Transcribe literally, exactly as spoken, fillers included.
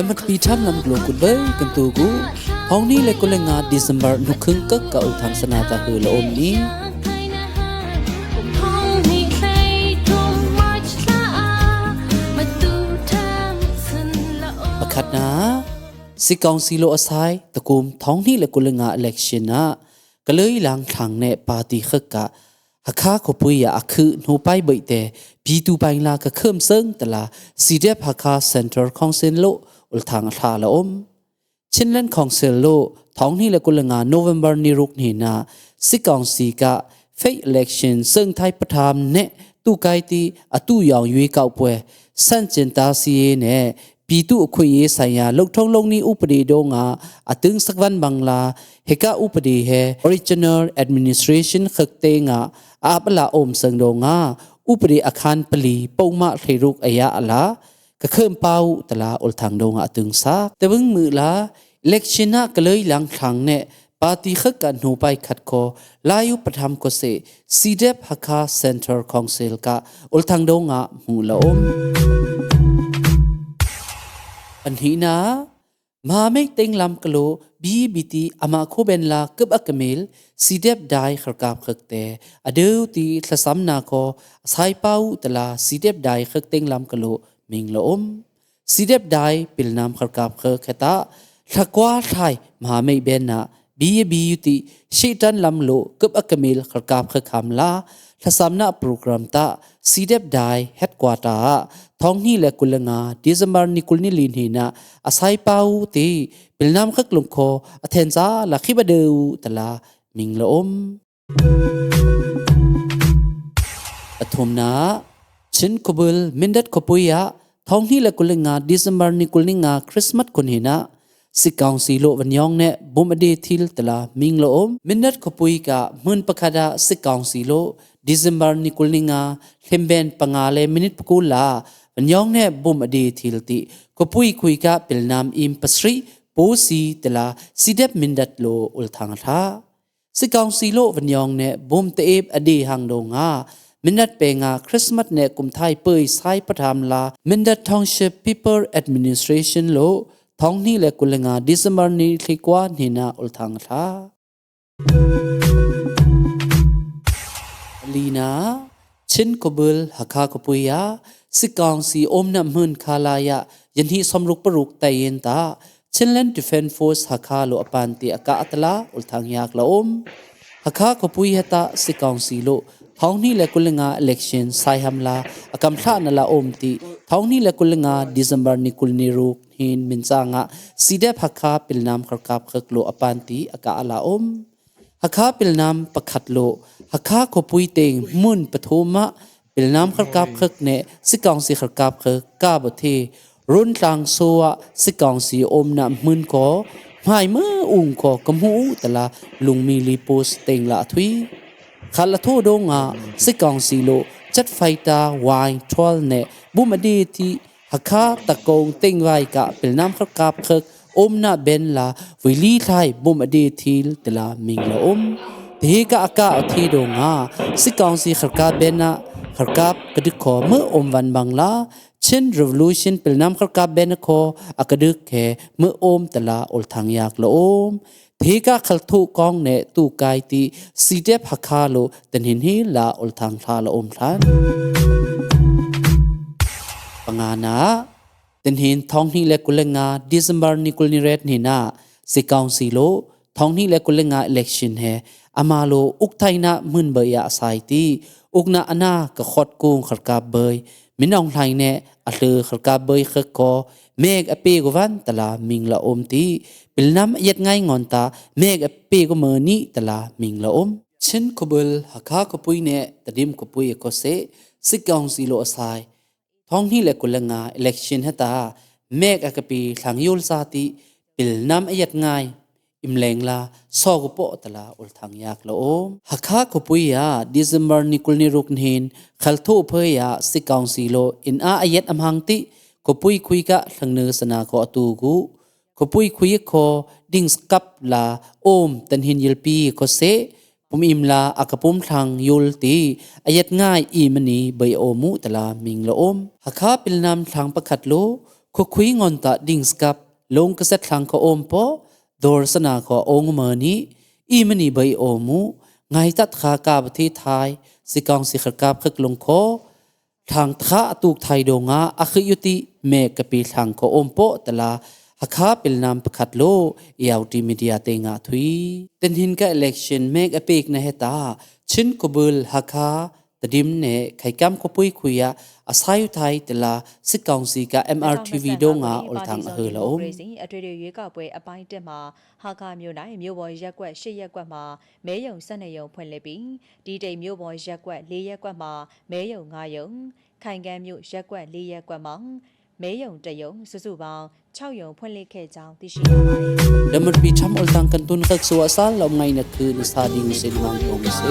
Ơ mă pi tham lăm glô kut bơi kăn tu gu. Hong ni lĕ kul lĕ nga December nu khưng kăk ka ul thang sana ta hơ lĕ ôm ni. Pơkhat na, si kaung si lŏ asai, ta kum thong ni lĕ kul lĕ nga election na. Kơ lơi lang thang nĕ party khăk ka Hakha khua pui ya a khư nu pai bơi te, pi tu pai la kơ khơm sơng tơ la, Sidep Hakha Central Council lŏ, ul thang a thla la ôm. Chinland Council lŏ, thong ni lĕ kul lĕ nga November ni ruk ni na, si kaung si ka, fake election sơng thai pơtham nĕ, tu kai ti, a tu yong yui kau pue, san chin ta si nĕ, Pi tu khui ye sa ya, lok thong long ni upadi dong a, a tưng sak van bang la, he ka upadi he, original administration khăk te nga, a ap la ôm sơng dong a, upadi a khan pali, pong ma thei ruk a ya la, ka khơm pau tơ la ul thang dong a tưng sak. Te bưng mư̆ la, election na kơ lơi lang thang nĕ, Party khăk ka nu pai khăt ko, lai u pơtham ko se, Sidep Hakha Central Council ka, ul thang dong a mu la ôm. Păn hi na, ma mei teng lam kơ lŏ, bi bi ti ama khu ben la, kơp a kơmil, Sidep dai khăr kap khăk te, a deu ti thla sam na ko, a sai pau tơ la, Sidep dai khăk teng lam kơ lŏ, ming la ôm. Sidep dai pil nam khăr kap khăk khăt ta, thla kua thai, ma mei ben na, bi ye bi yu ti, si tan lam lŏ, kơp a kơmil khăr kap khăk kham la, thla sam na program ta, Sidep dai, het kua ta, thong ni lĕ kul lĕ nga, December ni kul ni lin hi na, a sai pau ti, pil nam khăk lung ko, a then sa la khip a deu tơ la, ming la ôm. Pơthum na, Chin khua bul, Mindat khua pui ya, thong ni lĕ kul lĕ nga, December ni kul ni nga, Christmas kun hi na, si kaung si lŏ van yong nĕ, bum a de thil tơ la, ming la ôm. Mindat khua pui ka, mưn pơkha da, si kaung si lŏ, December ni kul ni nga, hlim ben panga lĕ minit pơkul la, van yong nĕ, bum a de thil ti, khua pui khui ka, pil nam im pơsri, pô si tơ la, Sidep Mindat lŏ, ul thang a thla. Si kaung si lŏ van yong nĕ, bum te ep a de hang dong a. Mindat pe nga Christmas nĕ kum thai pơi sai pơtham la, Mindat Township People Administration lŏ, thong ni lĕ kul lĕ nga December ni thli kua ni na ul thang thla. Li na, Chin khua bul Hakha khua pui ya, si kaung si ôm na mưn kha la ya, yan hi som ruk pơruk tai yin ta, Chinland Defense Force Hakha lŏ a pan ti a ka a tla, ul thang yak la ôm. Hakha khua pui hĕ ta, si kaung si lŏ, thong ni lĕ kul lĕ nga election sai ham la, a kam thla na la ôm ti, thong ni lĕ kul lĕ nga December ni kul ni ruk, hin min sa nga, Sidep Hakha pil nam khăr kap khăk lŏ a pan ti a ka a la ôm. Hakha pil nam pơkhat lŏ, Hakha khua pui teng mưn pơthum ma, pil nam khăr kap khăk nĕ, si kaung si khăr kap khăk, ka bơ thi, run tlang sua, si kaung si ôm na mưn ko, mai mơ ung ko, kơm hu tơ la, lung mi li pus teng la thui. Khăt la thu dong a, si kaung si lŏ, chat fai ta, wai, thual nĕ, bum a de ti, Hakha ta kong teng vai ka, pil nam khăr kap khăk, ôm na ben la, vui li thai, bum a de thil, tơ la, ming la ôm. Te ka a ka a thi dong a, si kaung si khăr kap ben na, khăr kap kơ dük ko, mơ ôm van bang la, Chin Revolution pil nam khăr kap ben ko, a kơ dük he, mơ ôm tơ la, ul thang yak la ôm. Te ka khăl thu kong nĕ, tu kai ti, Sidep Hakha lŏ, tăn hin hi la, ul thang thla la ôm thlan. Panga na, Tin hin thong hnih le kul le nga December ni kul ni ret ni na, si council lo thong hnih le kul le nga election he, ama lo uk thai na mun bơi ya sai ti, uk na ana ka khot kung khar kap bơi, min ong hlai ne a hlơ khar kap bơi khak ko, mek a pe ko van tala ming la om ti, pil nam yet ngai ngon ta, mek a pe ko mơ ni tala ming la om. Chin ko bul, Hakha ko pui ne, Tedim ko pui ko se, si council lo a sai. Thong hnih le kul le nga election heta, mek a ka pi thlang yul sa ti, pil nam a yet ngai, im leng la, so ko po tala ul thang yak la om. Hakha ko pui ya, December ni kul ni ruk nin, khal tho phơi ya, si council lo, in a a yet am hang ti, ko pui khui ka thlang nơ sana ko atu gu. Ko pui khui ko, ding skap la, om, tan hin yil pi ko se, pum im la a ka pum thlang yul ti, a yet ngai i mani bơi o mu tala ming la om. Hakha pil nam thlang pakhat lo, Khua khui ngon ta ding skap, long kaset thlang ko om po, dor sana ko ong mơ ni, i mani bai omu, ngai tat kha ka ba thi thai, si kaung si khar kap khak long ko, thlang tha tuk thai do nga, a khi yuti, me ka pi thlang ko om po, tala, ha kha pil nam pakhat lo, i au ti media te nga thui. Ten hin ka election, me ka pek na heta, chin ko bul ha kha, ta dim ne, khai kam ko pui khuya, a sai u thai tala, si kaung si ka M R T V do nga, ol thang a hơ la om. အထွေထွေရွေးကောက်ပွဲအပိုင်းတစ်မှာ ဟာခမြို့နယ်မြို့ပေါ်ရပ်ကွက်ရှစ်ရပ်ကွက်မှာမဲရုံဆယ့်နှစ်ရုံဖွင့်လှစ်ပြီး တီးတိမ်မြို့ပေါ်ရပ်ကွက်လေးရပ်ကွက်မှာမဲရုံငါးရုံ၊ ခိုင်ကမ်းမြို့ရပ်ကွက်လေးရပ်ကွက်မှာမဲရုံတစ်ရုံ၊ စုစုပေါင်းခြောက်ရုံဖွင့်လှစ်ခဲ့ကြောင်းသိရှိရပါတယ်။ Damar pi cham ol thang kan tun kak suwa sa lau ngai na khu na sa ding sin mang kong se.